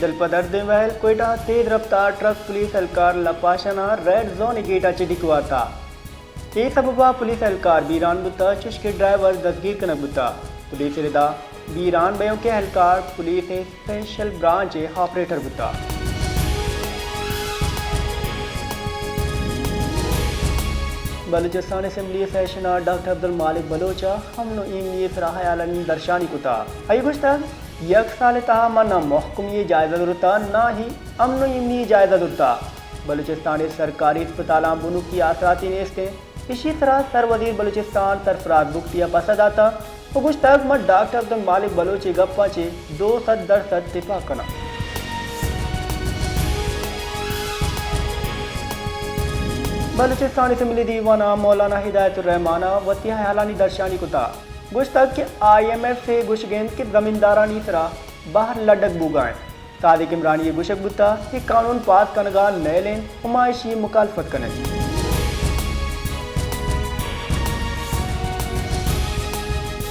دل پہ دردیں ویل، کوئٹہ ءَ تیز رفتار ٹرک پولیس اہلکار لپاشن ءَ ریڈ زون ءِ گیٹ ءَ چہ ڈیک وارتا۔ اے سبب ءَ پولیس اہلکار بیران بوتا، چوشکہ ڈرائیور دزگیر کنگ بوتا۔ پولیس ءِ ردا بیران بیوکیں اہلکار پولیس ءِ اسپیشل برانچ ءِ آپریٹر بوتا۔ بلوچستان اسمبلی سیشن ءَ ڈاکٹر عبدالمالک بلوچ ءَ امن و ایمنی ءِ سرا ہیالانی درشانی کتا۔ آئی گوشتگ، یک سال ءِ تہا من نہ محکمی ءِ جائزہ زرتا، نہ ہی امن و ایمنی ءِ جائزہ زرتا۔ بلوچستان ءِ سرکاری اسپتالاں بنکی آسراتی نیست انت۔ ایشی سرا سر وزیر بلوچستان سرفراز بگٹی ءَ پسہ داتا و گوشتگ، من ڈاکٹر عبدالمالک بلوچ ءِ گپاں چہ دو سد درسد تپاک کناں۔ بلوچستان اسمبلی دیوان ءَ مولانا ہدایت الرحمان ءَ وتی ہیالانی درشانی کتا۔ گوشتگ کہ آئی ایم ایف ءِ گوشگ انت کہ زمیندارانی سرا بہر لڈگ بوگا انت۔ صادق عمرانی ءِ گوشگ بوتا کہ قانون پاس کنگا نئیل انت، ہما ایشی ءِ مخالفت کننت۔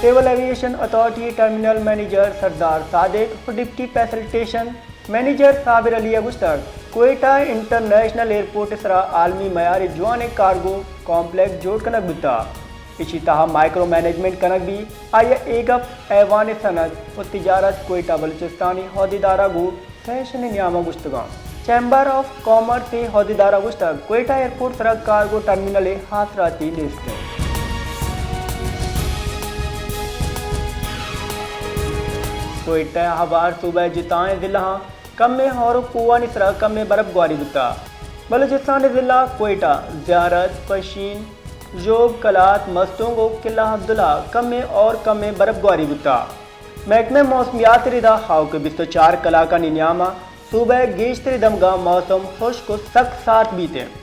سول ایویئیشن اتھارٹی ءِ ٹرمینل منیجر سردار صادق و ڈپٹی فیسلٹیشن منیجر صابر علی ءَ گوشتگ، کوئٹہ انٹرنیشنل ایئرپورٹ ءِ سرا عالمی معیار ءِ جوانیں کارگو کمپلیکس جوڑ کنگ بوتا۔ ایشی تہا مائیکرو مینجمنٹ کنگ بی۔ آئی ءَ اے گپ ایوان صنعت و تجارت کوئٹہ بلوچستانی عہدیدار ءَ گوں سیشن ءِ نیام ءَ گوشتگاں۔ چیمبر آف کامرس ءِ عہدیدار ءَ گوشتگ، کوئٹہ ایئرپورٹ سرا کارگو ٹرمینل ءِ آسراتی نیست انت۔ کوئٹہ ءِ ہوار صوبہ ءِ جتائیں ضلعاں کمیں ہور و کوہانی سرا کمیں برف گواری بوتا۔ بلوچستان ءِ ضلع کوئٹہ، زیارت، پشین، ژوب، قلات، مستونگ و قلعہ عبداللہ کمیں ہور کمیں برف گواری بوتا۔ محکمہ موسمیات ءِ ردا ہاوک ءِ بیست و چار کلاکانی نیام ءَ صوبہ ءِ گیشتریں دمگاں موسم خشک و سک سارت بیت انت۔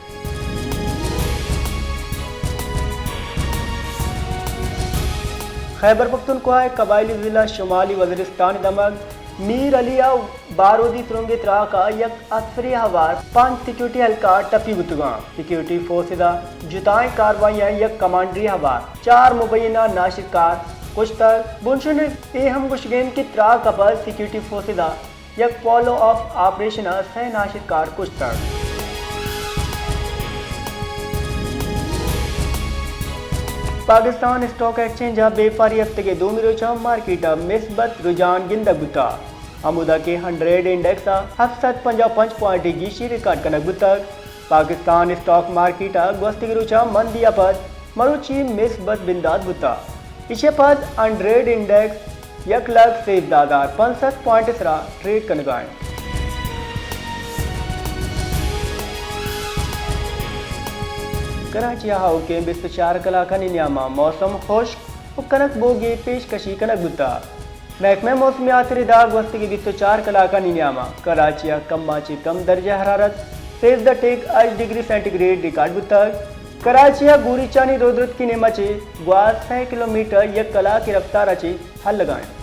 خیبر پختونخوا ءِ قبائلی ضلع شمالی وزیرستان ءِ دمگ میر علی ءَ بارودی سرنگ ءِ تراک ءَ یک اسپرے ءِ ہوار پنچ سیکورٹی اہلکار ٹپی بوتگاں۔ سیکورٹی فورسز ءِ جتائیں کاروائیاں یک کمانڈری ءِ ہوار چار مبینہ ناشرکار کشتگ۔ بنشون ءَ اے ہم گوشگ انت کہ تراک ءَ پد سیکورٹی فورسز ءِ یک فالو اپ آپریشن ءَ سئے ناشرکار کشتگ۔ پاکستان اسٹاک ایکسچینج ءِ بیپاری ہفتگ ءِ دومی روچ ءَ مارکیٹ ءَ مثبت رجحان گندگ بوتگ، ہمودا کہ ہنڈریڈ انڈیکس ءَ ہفت سد پنجاہ و پنچ پوائنٹ ءِ گیشی ریکارڈ کنگ بوتگ۔ پاکستان اسٹاک مارکیٹ ءَ گوستگیں روچاں مندی ءَ پد مروچی مثبت بندات بوتگ۔ ایشی ءَ پد ہنڈریڈ انڈیکس یک لکھ سیزدہ ہزار پنچ سد پوائنٹ ءِ سرا ٹریڈ کنگ ءَ انت۔ کراچی ءَ ہاوکیں بیست و چار کلاکانی نیام ءَ موسم خشک و کنک بوگ ءِ پیشکشی کنگ بوتگ۔ محکمہ موسمیات ءِ ردا گوستگیں بیست و چار کلاکانی نیام ءَ کراچی ءَ کم ءَ چہ کم درجہ حرارت سیزدہ ٹیک ہشت ڈگری سینٹی گریڈ ریکارڈ بوتگ۔ کراچی ءَ گوریچانی رودرتکی نیم ءَ چہ گواز سئے کلومیٹر یک کلاک ءِ رفتار ءَ چہ ہلگ ءَ انت۔